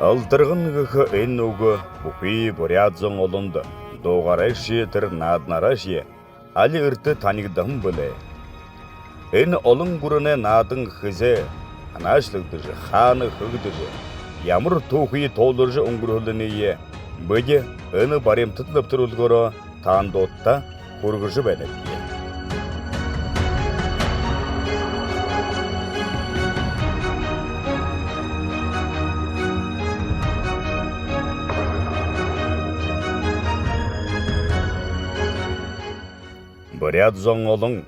Алдарган гэх энэ үг бүхий бурят зон олонд дуугараши тэр нааднараши аль эрт танигдан билээ. Энэ олон гүрнэ наадан хэзээ ханаашлагдаж, хаана хөгдөж, ямар түүхий туулж өнгөрүүлнэ бид энэ баримтат нэвтрүүлгээр таандуудта хүргэж байна. Бурят зон олон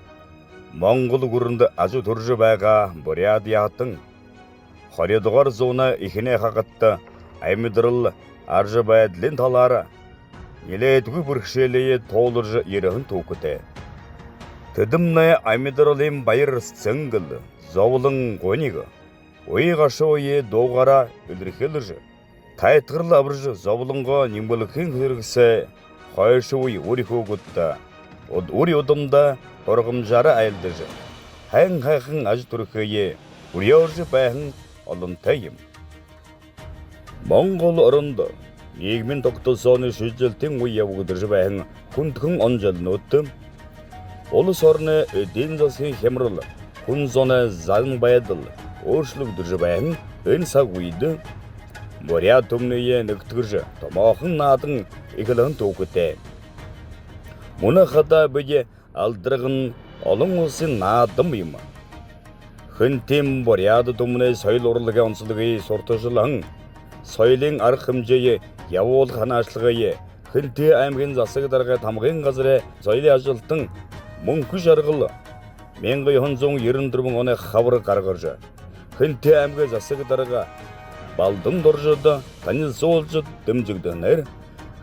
Монгол гүрэнд аж төрж байгаа Бурят яатан 20 дугаар зууны эхний хагат амьдрал арж байдлын талаар нэлээдгүй бэрхшээлээ туулж ирэх түүхтэй. Тэдэмнэ амьдралын баяр цэнгэл зовлон гониг уй гашууе дуугаараа илэрхийлж тайтгарл аварж зовлонгоо нэмэлхэн хэрэгсээ хойш үе өөрийнхөөгд үр удамдаа хургамжаараа айлдаж хайн хайхан аж төрхөө үрьёорж байхан олонтой юм. Монгол оронд нийгмийн тогтолцооны шийдэлтийн үе явагдаж байсан хүндхэн онжолнууд улс орны эдийн засгийн хямрал, хүн зооны зан байдал өөрчлөгдөж байсан энэ цаг үед Бурят түмний нэгтгэж томоохон наадан эхлэн түүхтэй. Мөн хадаа бид алдраган олон улсын наадам юм. Хэнтим Бурят түмний соёл урлагийн онцлогийг сурталчлан соёлын арга хэмжээ явуулах ханаашлага Хэнти аймгийн засаг даргын тамгын газрын соёлын ажилтан Мөнхө Жаргал 1994 оны хавар гаргаж Хэнти аймгийн засаг дарга Балдан доржид танилцуулж дэмжигдэнээр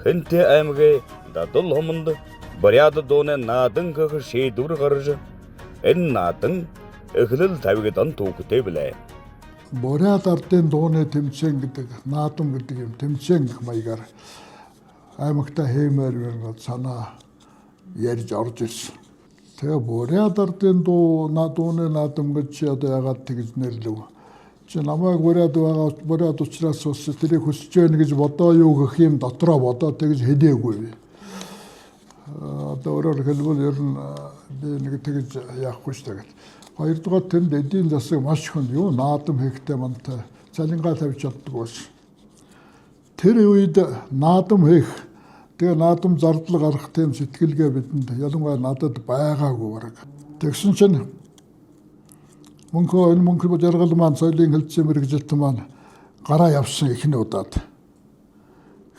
Хэнти аймгийн Дадал хуманд Бурят дууны наадан гэх шийдвэр гарч энэ наадан эхлэл тавигдан түүхтэй билээ. Бурят ардын дууны тэмцээн гэдэг наадам гэдэг юм тэмцээн гэх маягаар аймагта хиймээр байна санаа ярьж орж ирсэн. Тэгээ Бурят ардын дууны наадам гэж чи одоо яагаад тэгж нэрлэв? Чи намайг Бурят байгаа Бурят учраас бас тэрийг хүсэж байна гэж бодоо юу гэх юм дотроо бодоо тэгж хэлээгүй. Одоо өөрөөр хэлбэл ер нь би нэг тэгж яахгүй шүү дээ. Хоёрдугаар тэнд эдийн засаг маш хүнд юу наадам хийхтэй мантай цалингаа тавьж чаддаг байсан. Тэр үед наадам хийх тэгээ наадам зардал гаргах тийм сэтгэлгээ бидэнд ялангуяа надад байгаагүй бараг. Тэгсэн чинь Мөнхөө энэ Мөнхө Жаргал маань соёлын хэлтсийн мэргэжилтэн маань гараа явсан эхний удаад.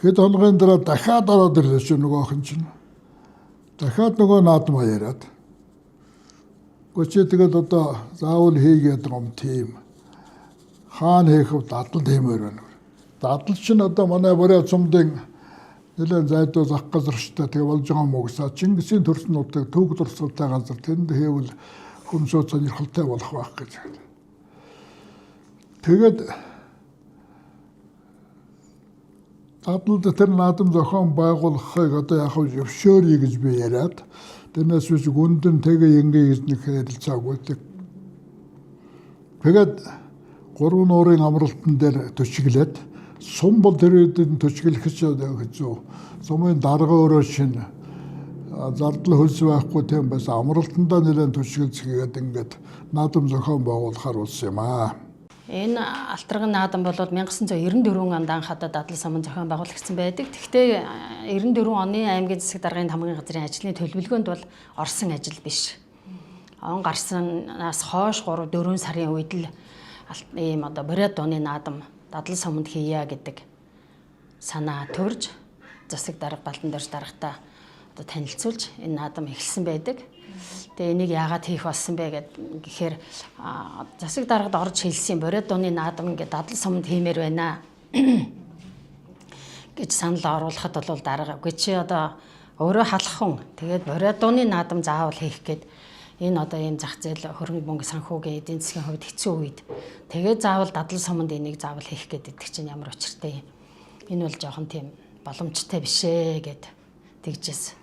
Хэд хоногийн дараа дахиад ороод ирлээ шүү нөгөө охин чинь. Дахиад нөгөө наадмаа яриад. Гэхдээ чи тэгээд одоо заавал хийгээд байгаа юм тийм. Хаана хийх вэ? Дадал тиймээр байна. Дадал чинь одоо манай Бурят сумдын нэлээд зайдуу зах газар шүү дээ. Тэгээ болж байгаа юм уу гэсэн. Чингисийн төрсөн нутаг түүх дурсгалтай газар тэнд хийвэл хүмүүсүүд сонирхолтой болох байх гэж. Тэгээд дадлалд тэр наадам зохион байгуулахыг одоо яг хав зөвшөөрье гэж би яриад тэрнээс биш гүндэн тэгээ ингэ гэж нэг ярилцаагүй. Тэгээд гурван нуурын амралтан дээр төчиглээд сум бол тэр үед төчиглэх хэцүү. Сумын дарга өөрөө шинэ зардал хөлс байхгүй тийм байсан. Амралтандаа нэлээд төчиглэцгээгээд ингээд наадам зохион байгуулахаар болсон юм аа. Энэ алтарган наадам бол 1994 онд анх удаа дадлал сумын зохион байгуулагдсан байдаг. Тэгэхдээ 94 оны аймгийн засаг даргын тамгын газрын ажлын төлөвлөгөөнд бол орсон ажил биш. Он гарснаас хойш 3 4 сарын үед л ийм одоо Бурят дууны наадам дадлал суманд хийя гэдэг санаа төрж засаг дарга Балдан дорж даргатай одоо танилцуулж энэ наадам эхэлсэн байдаг. Тэгээ энийг яагаад хийх болсон бэ гэхээр засаг даргад орж хэлсэн Бурят дууны наадам ингээд дадлал суманд хиймээр байна гэж санал оруулахад бол дарга үгүй чи одоо өөрөө халах хүн. Тэгээд Бурят дууны наадам заавал хийх гээд энэ одоо ийм зах зээл хөрөнгө мөнгө санхүүгийн эдийн засгийн хувьд хэцүү үед тэгээд заавал дадлал суманд энийг заавал хийх гээд идэх чинь ямар учиртай юм. Энэ бол жоохон тийм боломжтой биш ээ гэд тэгжээс.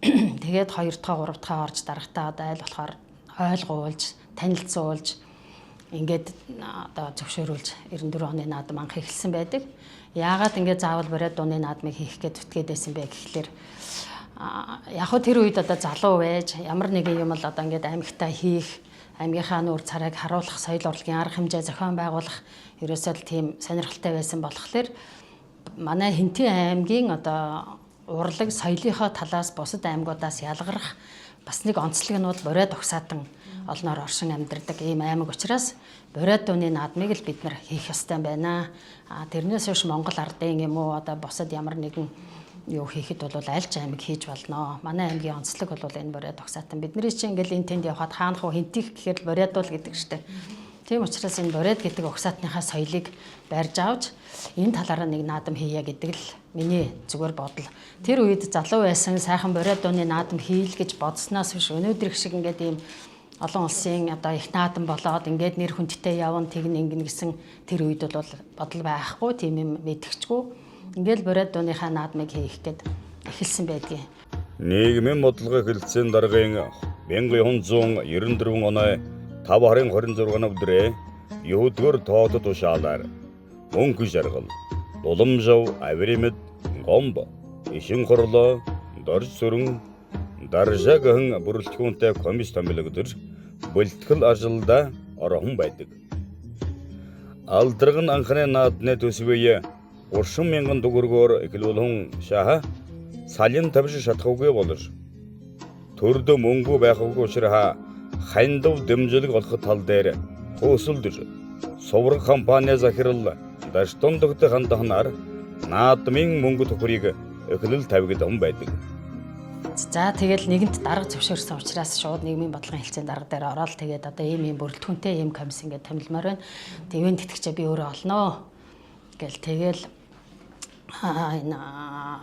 Тэгээд 2 дахь 3 дахь орж дарагтаа одоо аль болохоор ойлгуулж, танилцуулж ингээд одоо зөвшөөрүүлж 94 оны наадам анх эхэлсэн байдаг. Яагаад ингээд заавал Бурайд дууны наадмыг хийх гэж зүтгээд байсан бэ гэхлээр яг хөө тэр үед одоо залуу байж ямар нэгэн юм л одоо ингээд аймагтаа хийх, аймгийнхаа нүүр царайг харуулах, соёл урлагийн арга хэмжээ зохион байгуулах ерөөсөө л тийм сонирхолтой байсан болохоор манай Хэнтийн аймгийн одоо урлаг соёлынхоо талаас бусад аймагудаас ялгарх бас нэг онцлог нь бол Бурайд угсаатан олноор оршин амьдардаг ийм аймаг учраас Бурайд дууны наадмыг л бид нар хийх ёстой байна. А тэрнээс хойш Монгол ардын юм уу одоо бусад ямар нэгэн юу хийхэд бол аль ч аймаг хийж болно. Манай аймгийн онцлог бол энэ Бурайд угсаатан. Бидний чинь ингээл энэ тэнд явхад хаанах уу Хэнтих гэхээр л Бурайд уул гэдэг штеп. Тийм учраас энэ Бурайд гэдэг угсаатныхаа соёлыг барьж авч энэ талаараа нэг наадам хийе гэдэг л миний зүгээр бодол. Тэр үед залуу байсан сайхан Бурайд дууны наадам хийл гэж бодсноос биш өнөөдөр их шиг ингээд ийм олон улсын одоо их наадам болоод ингээд нэр хүндтэй явна тэгнэ ингэнэ гэсэн тэр үед бол бодол байхгүй, тийм юм мэдгэчгүй. Ингээл Бурайд дууныхаа наадмыг хийх гээд эхэлсэн байдгийн. Нийгмийн бодлого хэлтсийн даргын 1994 оны 5 харын 26-ны өдрөө 9-р тоотод тушаалаар мөнх жаргал, Дуламжав, Авримэд, Гомб, Ишин хорлоо, Дорж сүрэн, Даржаа гэн бүрэлдэхүүнтэй комисс томилогдож бэлтгэл ажилдаа орхон байдаг. Алдрагын анхны наадны төсвөө 30 мянган төгрөгөөр эхлүүлэн шаха салин тавьж шатхуугүй болж төрдө мөнгө байхгүй учраас хандив дэмжлэг олох тал дээр хөөсөлдөж Сувраг компани захирал Даштондогт хандахнаар наадмын мөнгө төхрийг эхлэл тавигдан байдаг. За тэгэл нэгэнт дарга зөвшөөрсөн учраас шууд нийгмийн бодлогын хэлтсийн дарга дээр ороод тэгээд одоо ийм ийм бүрэлдэхүүнтэй ийм комисс ингээд томилмоор байна. Тэвэн тэтгэгчээ би өөрөө олноо гэл тэгэл энэ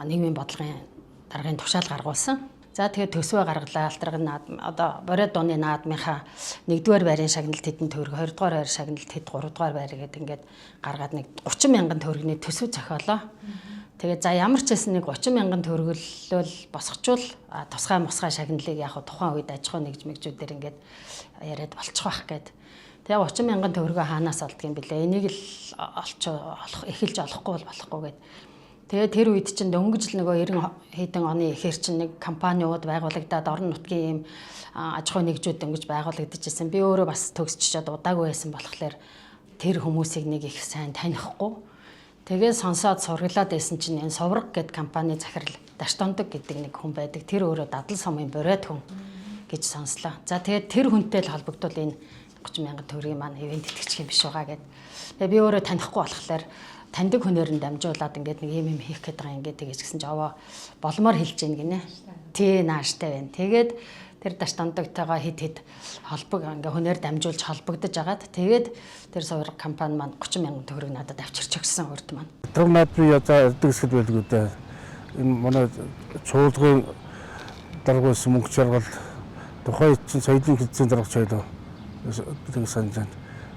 нийгмийн бодлогын даргын тушаал гаргуулсан. За тэгээд төсвөө гаргалаа. Алтрагын наадам одоо Бурайд дууны наадмынхаа 1-р байрын шагналт хэдэн төгрөг, 2-р байр шагналт хэд, 3-р байр гэдэг ингээд гаргаад нэг 30 мянган төгрөгийн төсөв зохиолоо. Тэгээд за ямар ч байсан нэг 30 мянган төгрөглөл босгочвол тусгай мусгай шагналыг яг тухайн үед аж ахуй нэгж мэгжүүдээр ингээд яриад болчих واخ гээд. Тэгээ 30 мянган төгрөгөө хаанаас олдг юм бэлээ. Энийг л олч олох эхэлж олохгүй бол болохгүй гээд. Тэгээ тэр үед чинь дөнгөж л нөгөө 90 хэдэн оны эхээр чинь нэг компаниуд байгуулагдаад орон нутгийн ийм аж ахуй нэгжүүд дөнгөж байгуулагдчихсэн. Би өөрөө бас төгсчихэд удаагүй байсан болохоор тэр хүмүүсийг нэг их сайн танихгүй. Тэгээ сонсоод сургалаад байсан чинь энэ Сувраг гэд компани захирал Даштондог гэдэг нэг хүн байдаг. Тэр өөрөө дадал сумын Бурайд хүн гэж сонслоо. За тэгээд тэр хүнтэй л холбогдвол энэ 30 мянган төгрөгийн маань ивент тэтгэж юм биш байгаа гэд. Тэгээ би өөрөө танихгүй болохоор таньдаг хүнээр нь дамжуулаад ингээд нэг юм юм хийх гээд байгаа ингээд тэгэж гисэн чи овоо болмоор хэлж гин гинэ. Тий нааштай байна. Тэгээд тэр Даштондогтойгоо хэд хэд холбог ингээ хүнээр дамжуулж холбогдож агаад тэгээд тэр Сувраг компани маань 30 мянган төгрөг надад авчирч өгсөн урд маань. Тэр наадмын одоо эрдэг хэсгэд байлгүй дээ. Энэ манай чуулгын дарга байсан мөнгө жаргал тухайн үед чинь соёлын хэлтсийн дарга ч байлаа. Тэг санаж байна.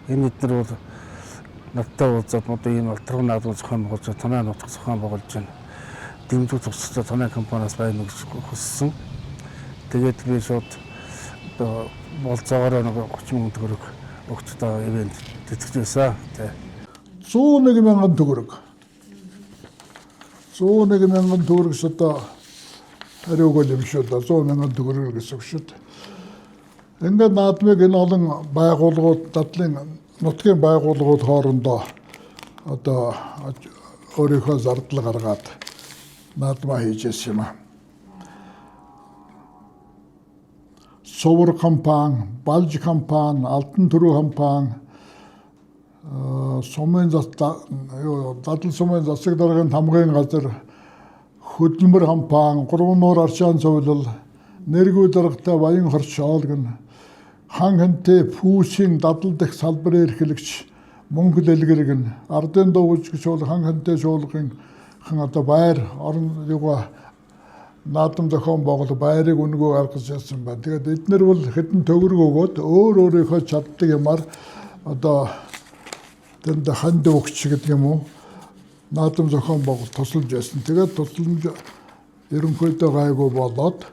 Энэ эднэр бол надтай уулзаад одоо ийм алдраг наадмын зохион байгуулж танай нутаг зохион байгуулж байна. Дэмжих тусалцаа танай компаниас байна гэж хүссэн. Тэгээд би шууд одоо болцоогоор нэг 30 мянган төгрөг өгч одоо ивент тэтгэж байсан. Тэ. 101 мянган төгрөг. 101 мянган төгрөг одоо хариуг юм шүү дээ. 100 мянган төгрөг гэсэн үг шүү дээ. Ингээд наадмыг энэ олон байгууллагууд дадлын нутгийн байгууллагууд хоорондоо одоо өөрийнхөө зардал гаргаад наадмаа хийж байсан юм аа. Сувар компани, Балж компани, Алтан төрөө компани, сумын дадал сумын засаг даргын тамгын газар, хөдөлмөр компани, Гурван нуур арчаан цувлал, нэргүй даргатай Баян хорч оолгон, хан хэнтэй пүүсийн дадал дэх салбарын эрхлэгч мөнгө дэлгэргэн, ардын дуугч чуулган хан хэнтэй чуулган хан одоо байр орон юугаа наадам зохион байгуул байрыг үнэгүй гаргаж ирсэн байна. Тэгээд эднэр бол хэдэн төгрөг өгөөд өөр өөрийнхөө чаддаг юмар одоо тэнд ханд өгч гэдэг юм уу Наадам зохион байгуул тусалж байсан. Тэгээд тусламж ерөнхийдөө гайгүй болоод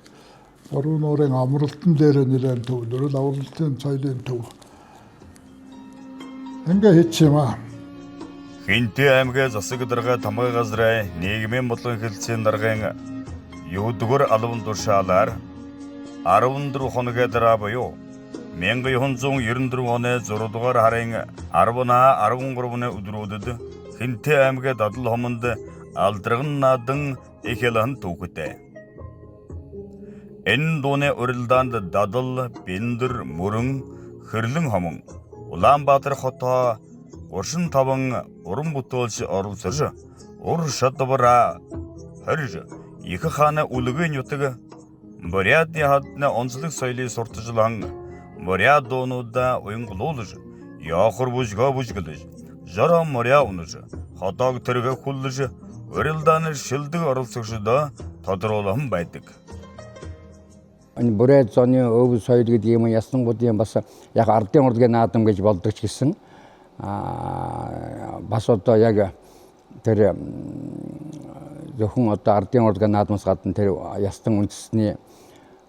Гурван нуурын амралтан дээр нэлээд төвлөрөл, авралтын соёлын төв. Ингээ хийчих юм аа. Хинтээ аймгийн засаг дарга тамгай газрын нийгмийн бодлогын хэлтсийн даргын 9-р албан тушаалаар 14 хоногийн дараа буюу 1994 оны 6 дугаар харын 10-аа 13-ны өдрүүдэд Хинтээ аймгийн Дадал хомонд алдраган наадан эхэлэн түүхтэй. Энэ дууны урилдаанд Дадал, Бэндэр, Мөрөн, Хэрлэн хомон, Улаанбаатар хотоо 35 уран бүтээлч оролцож ур шадвараа 20 их хааны үлгээн нутаг Бурятын хадны онцлог соёлыг сурталчлан Бурят дуунуудаа уянгалуулж, яохор бүжгөө бүжгэлж, жороо морья унаж, хотоог тэрэг хүллэж, урилдааны шилдэг оролцогчдоо тодруулан байдаг. Энэ Бурят зоны өв соёл гэдэг юм ясангуудын бас яг ардын урлагийн наадам гэж болдог ч гэсэн бас одоо яг тэр зөвхөн одоо ардын урлагийн наадмаас гадна тэр ястан үндэсний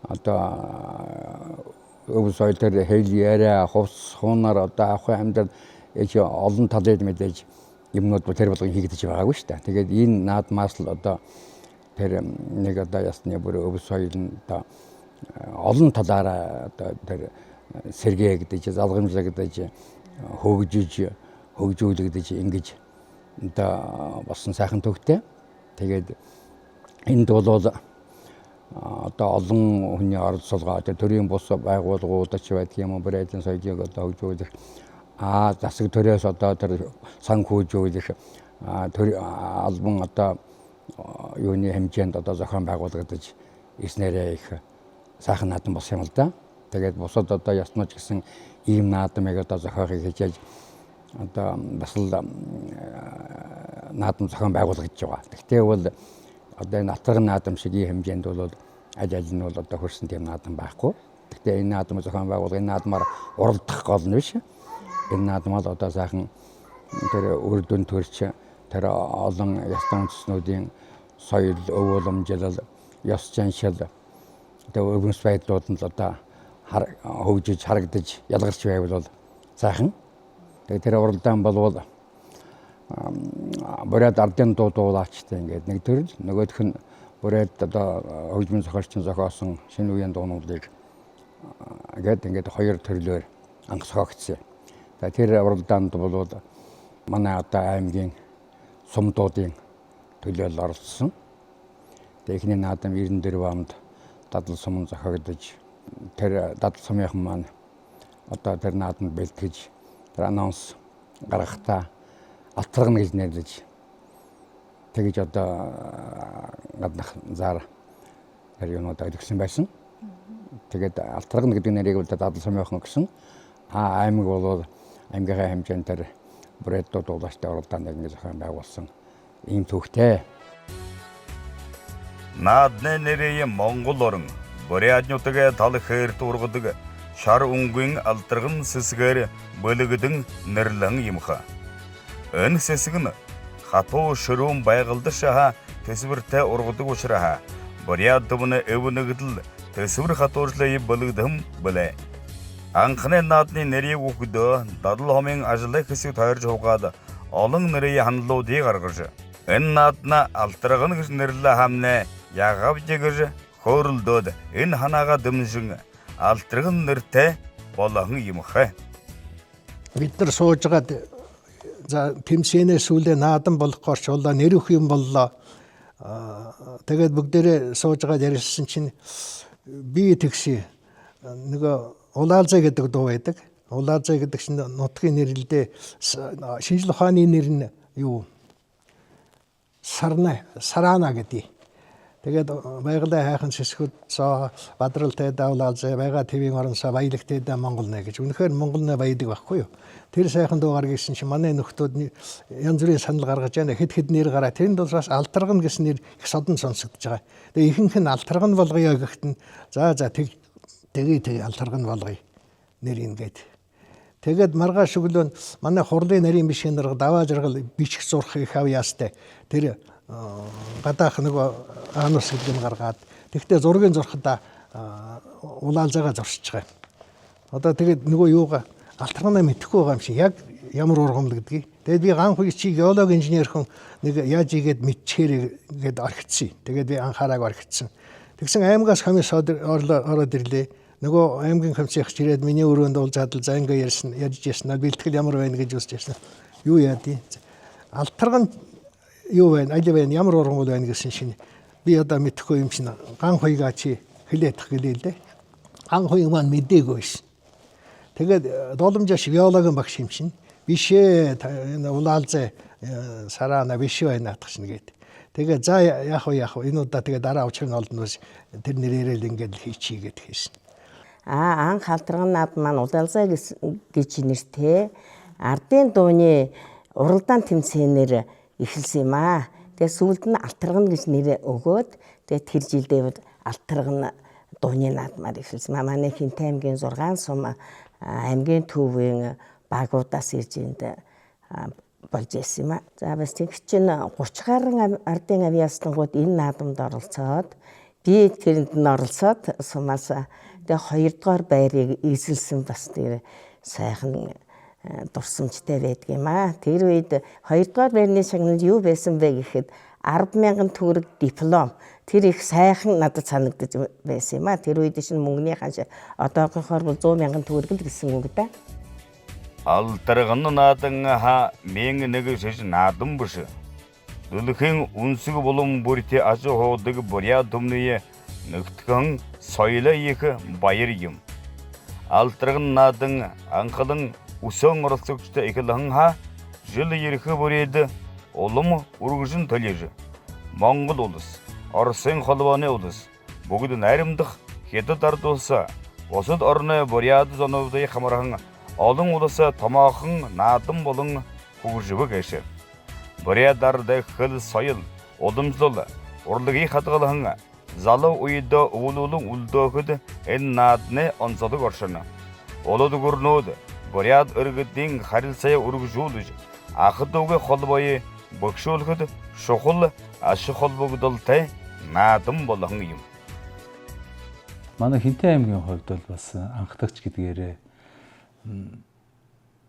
одоо өв соёл тэр хэл яриа, хувцас, хуунаар одоо авахын амьдрал олон талын мэдээж юмнууд тэр болгон хийгдэж байгаагүй шүү дээ. Тэгээд энэ наадмаас л одоо тэр нэг одоо ясны бүр өв соёл нь одоо олон талаараа одоо тэр сэргээгдэж, залгамжлагдаж, хөгжиж, хөгжүүлэгдэж ингэж одоо болсон сайхан төвтэй. Тэгээд энд бол одоо олон хүний оролцоолгоо тэр төрийн бус байгууллагууд ч байдаг юм уу, Бурятын соёлыг одоо хөгжүүлэх, засаг төрөөс одоо тэр санхүүжүүлэх төр албан одоо юуны хэмжээнд одоо зохион байгуулагдаж ирснээрээ их сайхан наадам болсон юм л да. Тэгээд бусад одоо яснууч гэсэн ийм наадмыг одоо зохиохыг хичээж одоо бас л наадам зохион байгуулагдаж байгаа. Гэхдээ бол одоо энэ атраган наадам шиг ийм хэмжээнд бол аль аль нь бол одоо хөрсөн тийм наадам байхгүй. Гэхдээ энэ наадам зохион байгуулга энэ наадмаар уралдах гол нь биш. Энэ наадмал одоо сайхан тэр үр дүн төрч тэр олон ястан үндэстнүүдийн соёл, өв уламжлал, ёс заншил тэр өвөнс байдлууд нь л одоо хөгжиж, харагдаж, ялгарч байвал бол сайхан. Тэгээд тэр уралдаан болвол Бурят ардын дуу дуулаачтай ингээд нэг төрөл, нөгөөх нь Бурят одоо хөгжмийн зохиолчин зохиосон шинэ үеийн дуунуудыг гээд ингээд хоёр төрлөөр анх зохиогдсон. Тэр уралдаанд бол манай одоо аймгийн сумдуудын төлөөлөл оролцсон. Тэгээд эхний наадам 94 онд Дадал сум зохиогдож тэр Дадал сумынхан маань одоо тэр наадамд бэлтгэж тэр анонс гаргахдаа алтрагна гэж нэрлэж тэгж одоо гаднах зар тэр юмнуудаа өгсөн байсан. Тэгээд алтрагна гэдэг нэрийг бол Дадал сумынхан өгсөн. Аймаг бол аймгийнхаа хэмжээнд тэр Бурятууд дуулаачтай уралдаанд ингэ зохион байгуулсан ийм түүхтэй. Наадны нэрээ Монгол орон Бурят нутгийн тал хээрт ургадаг шар өнгийн алдраган сэсгээр бөлөгдөн нэрлэн юмха. Энэ сэсэг нь хатуу шөрүүн байгалдашаа төсвөртэй ургадаг учраас Бурят түмэн өвнөгдөл төсвөр хатууршлыг бөлөгдөн билээ. Анхны наадны нэрийг өгөхдөө Дадал хомын ажлын хэсэг тойрж хугаад олон нэрийн хандлуудыг гаргаж энэ наадна алдраган гэж нэрлэ хамнэ ягав жигэр хөөрөлдөөд энэ ханаага дэмжин алдраган нэртэй болгон юмхэ. Бид нар суужгаад за тэмцээнээ сүүлээ наадам болох горчуулаа нэрөх юм боллоо. Тэгээд бүгдээрээ суужгаад ярьсан чинь би тэгший нөгөө Улаалзай гэдэг дуу байдаг. Улаалзай гэдэг чинь нутгийн нэр л дээ. Шинжил ухааны нэр нь юу? Сарна, Сарана гэдэг. Тэгээд байгалийн хайхан сэсгүүд цоо бадралтай давлаалзай байгаа твийн оронсоо баялагтай да Монгол нэ гэж. Үнэхээр Монгол нэ баядаг байхгүй юу? Тэр сайхан дуу гаргасан чинь манай нөхдүүд янз бүрийн санал гаргаж байна. Хэд хэд нэр гараа. Тэрэнд бол бас алтарган гэсэн нэр их содон сонсогдож байгаа. Тэгээ ихэнх нь алтарган болгоё гэхэд нь за тэг тэгээ алтарган болгоё. Нэр ингээд. Тэгээд маргааш өглөө манай хурлын нарийн бишгийн дарга даваа жаргал бичих зурх их авьяастай тэр гадаах нөгөө анус гэдэг нь гаргаад тэгтээ зургийн зурхадаа улаалзаагаа зуршиж байгаа юм. Одоо тэгээд нөгөө юугаа алтарганаа мэдэхгүй байгаа юм шиг яг ямар ургамал гэдгийг. Тэгээд би ганх үе чи геолог инженер хүн нэг яаж игээд мэдчихээрээ гээд орхицсан. Тэгээд би анхаараагүй орхицсан. Тэгсэн аймгаас комисс ороод ирлээ. Нөгөө аймгийн комисс их ирээд миний өрөөнд уулзаад л за ингээ ярьсан, ярьж яснаа бэлтгэл ямар байна гэж үсэж ярьсан. Юу яадیں۔ Алтарган юу байна, аль байна, ямар ургамал байна гэсэн шинэ. Би одоо мэдэхгүй юм чинь ган хуйгаа чи хилээх гэлээ л дээ. Ган хуйг маань мдээгүй байсан. Тэгээд дууламжааш биологийн багш юм чинь биш ээ энэ улаалзай сараана биш байна наадах чинь гээд. Тэгээ за яах вэ яах вэ энэ удаа тэгээ дараа учрыг олдно тэр нэрээрээ л ингээд хийчихье гэд хийсэн. Аа анх халдварган наад маань улаалзай гэж нэртэй ардын дууны уралдаан тэмцээнээр эхэлсэн юм аа. Тэгээ сүүлд нь алтарган гэж нэр өгөөд тэгээ тэр жилдээ алтарган дууны наадмаар эхэлсэн. Манай Хинтээ аймгийн 6 сум аймгийн төвийн багуудаас ирж энд болж ирсэн юм а. За бас тэг чинь 30 гаруй ардын авьяаснууд энэ наадамд оролцоод би тэрэнд нь оролцоод сумаас тэгээ 2 дугаар байрыг эзэлсэн бас тэр сайхан дурсамжтай байдаг юм а. Тэр үед 2 дугаар байрны шагнал юу байсан бэ гэхэд 10,000 төгрөг диплом. Тэр их сайхан надад санагдаж байсан юм а. Тэр үед чинь мөнгөний ханш одоогийнхоор бол 100,000 төгрөг л гэсэн үг да. Алтарган наадан ха мэн нэг шиш наадам биш. Дэлхийн үнсэг булан бүрт аж хуудаг бурят түмний нэгтгэн соёлоо их баяр юм. Алтарган наадан анхалан өсөн оролцогчтой эхлэн ха жил ирэх бүрээд улам үргэлжин төлөж. Монгол улс, Оросын холбооны улс бүгд найрамдах Хятад ард улс бусад орны бурят зонуудыг хамархан олон улс томоохон наадам болон хөгжвөг эш. Бурят ард хэл соёл, уламжлал, урлагийг хадгалан залуу үед өвлүүлэн үлдөөхөд энэ наадны онцлог оршино. Улуд гүрнүүд бурят иргэдийн харилцаа үргэлжлүүлж ах дүүгийн холбоог бөкшүүлэхэд чухал ашиг холбогдолтой наадам болгон юм. Манай Хинтээ аймгийн хувьд бол бас анхдагч гэдгээрээ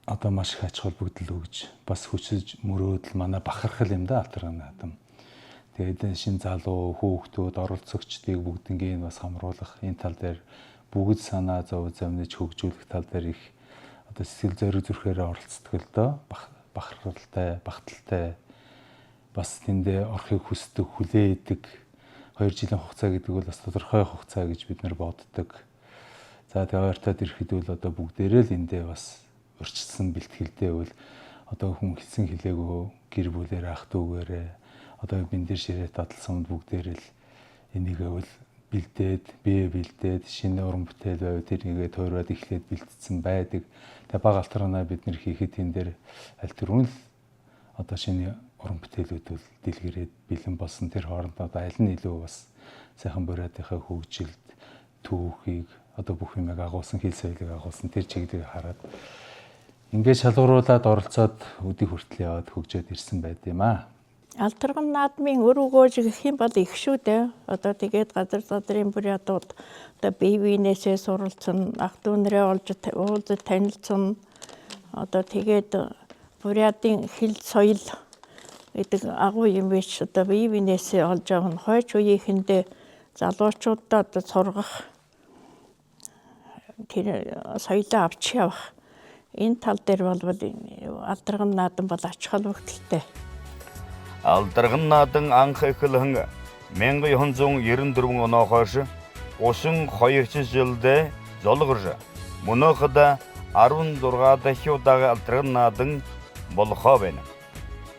одоо маш их ач холбогдол өгж бас хүчиж мөрөөдөл манай бахархал юм да алтарган наадам. Тэгээд шин залуу хүүхдүүд оролцогчдыг бүгднгийг бас хамруулах энэ тал дээр бүгд санаа зов зовниж хөгжүүлэх тал дээр их одоо сэтгэл зориг зүрхээрээ оролцдог л доо бахархалтай, багталтай бас тэндээ орохыг хүсдэг, хүлээдэг 2 жилийн хугацаа гэдэг бол бас тодорхой хугацаа гэж бид нар боддог. За тэгээ ойртоод ирэхэд бол одоо бүгдээрээ л эндээ бас урьдчилсан бэлтгэлтэй бол одоо хүн хэлсэн хэлээгөө гэр бүлээр ах дүүгээрээ одоо бэн дээр ширээ дадлсан бүгдээрээ л энийгээ бол бэлдээд, бие бэлдээд, шинэ уран бүтээл байв тэрнийгээ тойроод эхлээд бэлтцсэн байдаг. Тэгээ баг алтарнаа бид нэр хийхэд энэ дээр аль түрүүн л одоо шинэ уран бүтээлүүд бол дэлгэрээд бэлэн болсон тэр хооронд одоо аль нь илүү бас сайхан бурятынхаа хөгжилд түүхийг одоо бүх юмыг агуулсан хэл соёлыг агуулсан тэр чиглэлийг хараад ингээд шалгаруулад оролцоод өдийг хүртэл яваад хөгжөөд ирсэн байд юм аа. Алтарган наадмын өр өгөөж гэх юм бол их шүү дээ. Одоо тэгээд газар задрын бурятууд одоо бие биенээсээ суралцсан, ах дүү нарээ олж уулзаж танилцсан. Одоо тэгээд бурятын хэл соёл гэдэг агуу юм биш. Одоо бие биенээсээ олж авах нь хойч үеийнхэндээ залуучуудаа одоо сургах тэр соёлоо авч явах энэ тал дээр бол алтарган наадам бол ач холбогдолтой. Алтарган наадан анх эхлэн 1994 оноо хойш 32 жилдээ золгорж мөнөөхөд 16 дахь удаагийн алтарган наадан болохоо байна.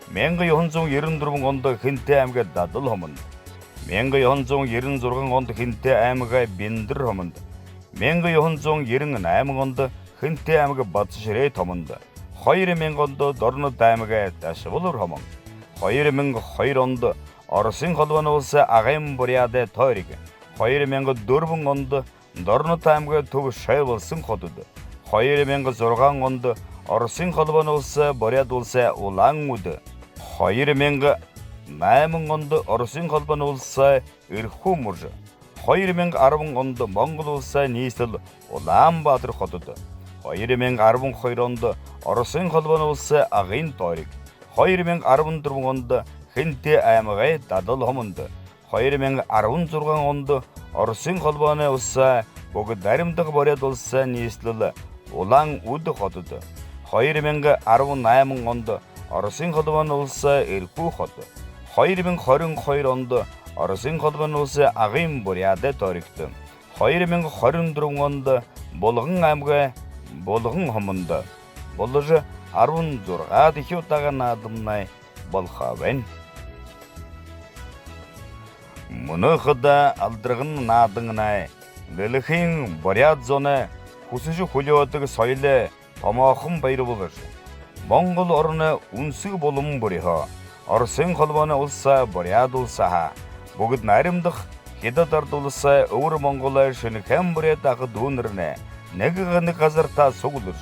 1994 онд Хинтээ аймаг Дадал хомонд, 1996 онд Хинтээ аймаг Бэндэр хомонд, 1998 онд Хинтээ аймаг Бадширээ томонд, 2000 онд Дорнод аймаг Дашбулур хомон, 2002 онд Оросын холбооны улс Агын Буряд тойрог, 2004 онд Дорнод аймаг Төв Шойболсон хотод, 2006 онд Оросын холбооны улс Бурят улс Улаан-Үд, 2008 онд Оросын холбооны улс Эрхүү мөр, 2010 онд Монгол улс нийслэл Улаанбаатар хотод, 2012 онд Оросын холбооны улс Агын тойрог, 2014 онд Хэнтэй аймагын Дадал хомонд, 2016 онд Оросын холбооны улс Бүгд Найрамдах Бурят улс нийслэл Улаан-Үд хотод, 2018 онд Оросын холбооны улс Эрхүү хот, 2022 онд Оросын холбооны улс Агын Бурят тойрогт, 2024 онд Булган аймаг Булган хомонд болж 16 дахь удаага наадамнай болох байна. Мөнөхөд алдрагын наадангнай дэлхийн Бурят зоны хүсэж хүлээдэг соёл томоохон баяр болор. Монгол орны үнсэг булан бүрийнхөө Оросын холбооны улс Бурят улсаа бүгд найрамдах Хятад ард улс өвөр Монгол шинэхэн Бурят ах дүүнэрнэ нэг нэг газартаа суглаж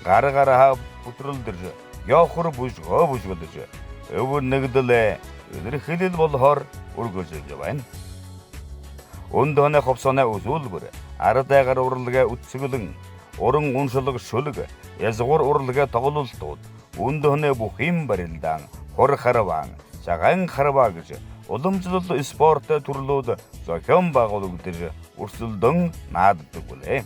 гар гараа бүтрэлдэж яхур бүжгөө бүжгэлж өвөр нэгдэл илэрхийлэл болохоор үргэлжилж байна. Өндөөний ховсооны үзүүлбэр ардайгаар урлагаа үтсгэлэн уран уншилаг шүлэг язгуур урлагаа тоглолтууд өндөөний бүх юм барилдаан хур харваан цагаан харваа гэж уламжлал спорт төрлүүд зохион байгуулагдаж өрсөлдөн нааддаг үлээ.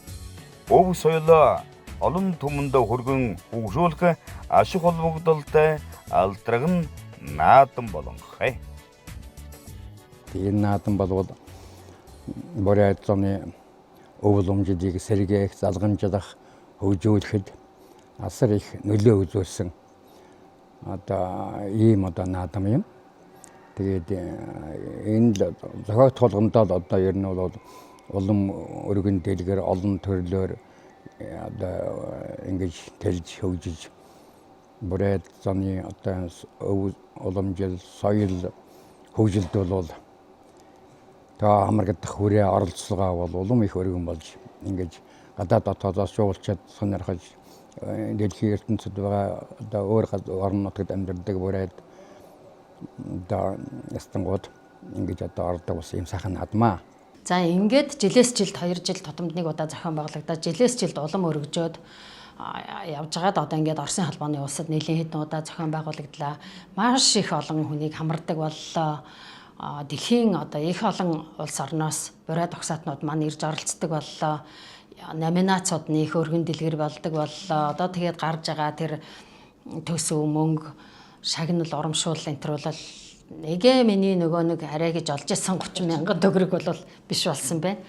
Өв соёлоо олон түмэнд хүргэн хөгжүүлэх ашиг холбогдолтой алдрагн наадам болонхой. Энэ наадам болвол Бурят зоны өв уламжлалыг сэргээх, залгамжлах, хөгжүүлэхэд асар их нөлөө үзүүлсэн одоо ийм одоо наадам юм. Тэгээд энэ л зохиогдох болгондоо л одоо ер нь бол улам өргөн дэлгэр олон төрлөөр одоо ингэж тэлж хөгжиж Бурят зоны одоо өв уламжил, соёл хөгжилд бол та хамрагдах хүрээ оролцолгоо бол улам их өргөн болж ингэж гадаад дотоодоос жуулчид сонирхож дэлхийн ертөнцид байгаа одоо өөр орон нутагт амьдардаг Бурят одоо ястангууд ингэж одоо ордог бас ийм сайхан наадмаа. За ингээд жилээс жилд 2 жил тутамд нэг удаа зохион байгуулагдаад жилээс жилд улам өргөжөөд явж байгаад одоо ингээд Оросын холбооны улсад нэлийн хэдэн удаа зохион байгуулагдлаа. Маш их олон хүнийг хамардаг боллоо. Дэлхийн одоо их олон улс орноос Бурят угсаатнууд маань ирж оролцдог боллоо. Номинацууд нь их өргөн дэлгэр болдог боллоо. Одоо тэгээд гарч байгаа тэр төсөв мөнгө шагнал урамшуул энэ төр бол нэгэ миний нөгөө нэг арай гэж олж исэн 30 мянган төгрөг бол биш болсон байна.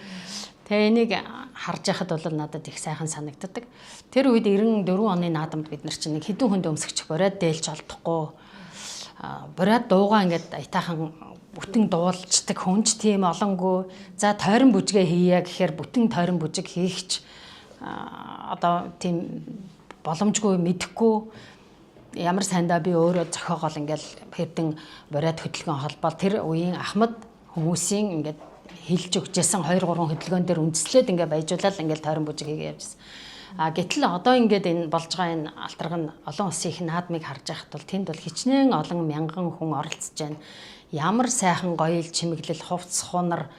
Тэгээ энийг харж яхад бол надад их сайхан санагддаг. Тэр үед 94 оны наадамд бид нар чинь нэг хэдэн хүнд өмсгч Бурят дээлж олдохгүй. Бурят дуугаа ингээд аятайхан бүтэн дуулцдаг хүн ч тийм олонгүй. За тойрон бүжгээ хийя гэхээр бүтэн тойрон бүжиг хийхч одоо тийм боломжгүй мэдэхгүй ямар сайндаа би өөрөө зохиогоол ингээл хэрдэн Бурят хөдөлгөөн холбоол тэр үеийн ахмад хүмүүсийн ингээд хэлж өгчээсэн 2 3 хөдөлгөөн дээр үндэслээд ингээд баяжуулаад ингээд тойрон бүжиг хийгээ явжсэн. А гэтэл одоо ингээд энэ болж байгаа энэ алтраг нь олон улсын их наадмыг харж байхад бол тэнд бол хичнээн олон мянган хүн оролцож байна. Ямар сайхан гоёл чимэглэл хувцс хунар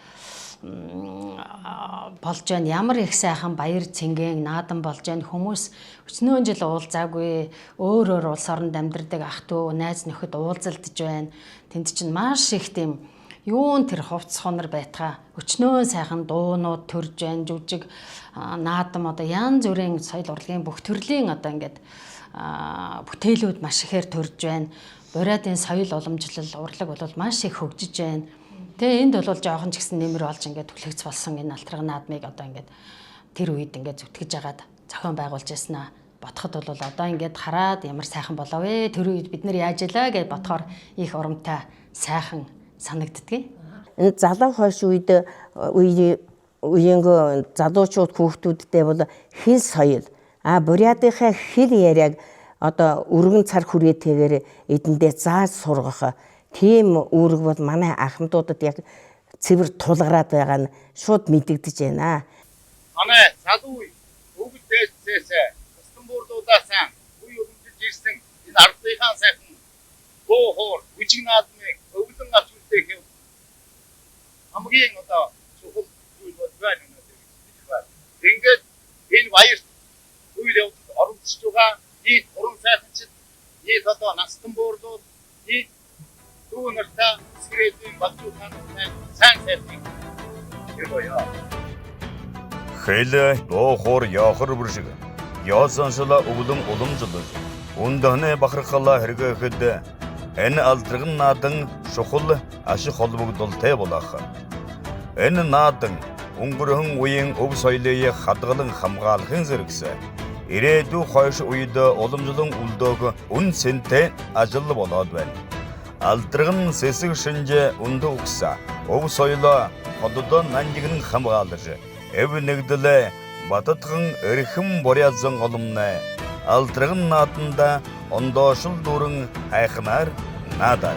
болж байна. Ямар их сайхан баяр цэнгээн наадам болж байна. Хүмүүс өчнөөн жил уулзаагүй өөр өөр улс оронд амьдардаг ах トゥ найз нөхөд уулзалдж байна. Тэнд чинь маш их тийм юун тэр хувцс хунар байтгаа өчнөөн сайхан дуунууд төрж байна. Жүжиг наадам одоо янз бүрийн соёл урлагийн бүх төрлийн одоо ингээд бүтээлүүд маш ихээр төрж байна. Бурятын соёл уламжлал урлаг бол маш их хөгжиж байна. Тэгээ энд бол жоохон ч гэсэн нэмэр болж ингээд түлхэгц болсон энэ алтраг наадмыг одоо ингээд тэр үед ингээд зүтгэж агаад зохион байгуулж яснаа бодоход бол одоо ингээд хараад ямар сайхан болов вэ? Тэр үед бид нар яаж илаа гэж бодохоор их урамтай сайхан санагддгийг. Энэ залуу хойш үед үеийн залуучууд хүүхдүүдтэй бол хэл соёл бурятынхаа хэл яриаг одоо өргөн цар хүрээтэйгээр эдэндээ зааж сургах тийм үүрэг бол манай ахмадуудад яг цэвэр тулгараад байгаа нь шууд мэдэгдэж байна. Манай залуу үе Өвөг дээдсээс тусдан буурлуудаасан үе уламжилж ирсэн энэ ардынхаа сайхан дуу хоор бүжиг наадмыг өвлөн авч үлдээх хамгийн одоо чухал зүйл бол байна өнөөдөр гэж хэлж байна. Ингээд энэ баярт үйл явдалд оролцож байгаа нийт уран сайханчид, нийт одоо настан буурлууд, нийт дүү нартай сэрээдийн багчуу та нартай сайн сайхныг өргөё. Хэл дуу хоор яхар бүршиг. Яасан шала өвлөн уламжлал. Үндэнэ бахархалаа хэрэгэхэд энэ алдраган наадан чухал ашиг холбогдолтой болох. Энэ наадан өнгөрсөн үеийн өв соёлыг хадгалан хамгаалахын зэрэгсэ ирээдүй хойш үед уламжлан үлдөөх үн цэнтэй ажил болоод байна. Алдраган сэсэг шинж өндө угсаа өв соёлоо хододон нанжигэн хамгаалж эв нэгдлээ бататхан эрхэм бурязан оломнэ алдраган нааданда ондоошул дүүрэн хайхнаар наадар.